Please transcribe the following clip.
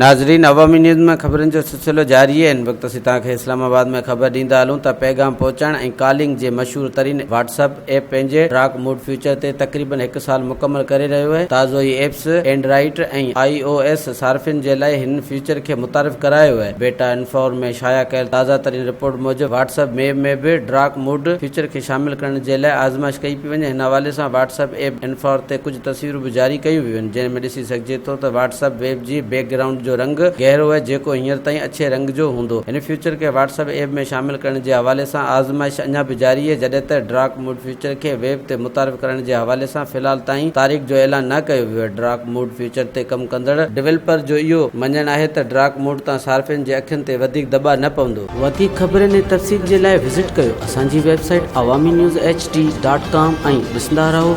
ناظرين عوامي نيوز ۾ خبرن جو سلسلو جاري آهي هن وقت اسين توهان کي اسلام آباد ۾ خبر ڏيندا هلون ته پيغام پهچائڻ ۽ ڪالنگ جي مشهور ترين واٽس اپ ايپ پنهنجي ڊارڪ موڊ فيچر تي تقريبن هڪ سال مڪمل ڪري رهيو آهي تازو ئي ايپس اينڊرائيڊ ۽ آء او ايس صارفين جي لاء هن فيچر کي متعارف ڪرايو آهي بيٽا انفور ۾ شايع ڪيل تازه ترين رپورٽ موجب واٽس اپ ويب ۾ به ڊارڪ موڊ فيچر کي شامل ڪرڻ جي لاء آزمائش ڪئي پئي وڃي هن حوالي سان واٽس اپ ايپ انفور تي ڪجهه تصويرون به جاري ڪيون ويون آهن جنهن ۾ ڏسي سگهجي ٿو ته واٽس اپ ويب جي بيڪ گرائونڊ جو رنگ گهرو آهي جيڪو هينئر تائين اڇي رنگ جو هوندو. هن فيچر کي واٽس اپ ايپ ۾ شامل ڪرڻ جي حوالي سان آزمائش اڃا به جاري آهي جڏهن ته ڊارڪ موڊ فيچر کي ويب تي متعارف ڪرڻ جي حوالي سان في الحال تائين تاريخ جو اعلان نه ڪيو ويو آهي. ڊارڪ موڊ فيچر تي ڪم ڪندڙ ڊويلپر جو اهو مڃڻ آهي ته ڊارڪ موڊ تان صارفين جي اکين تي وڌيڪ دٻاء نه پوندو. وڌيڪ خبرن ۽ تفصيل جي لاء وزٽ ڪيو اسان جي website Awami news H D dot com ۽ ڏسندا رهو.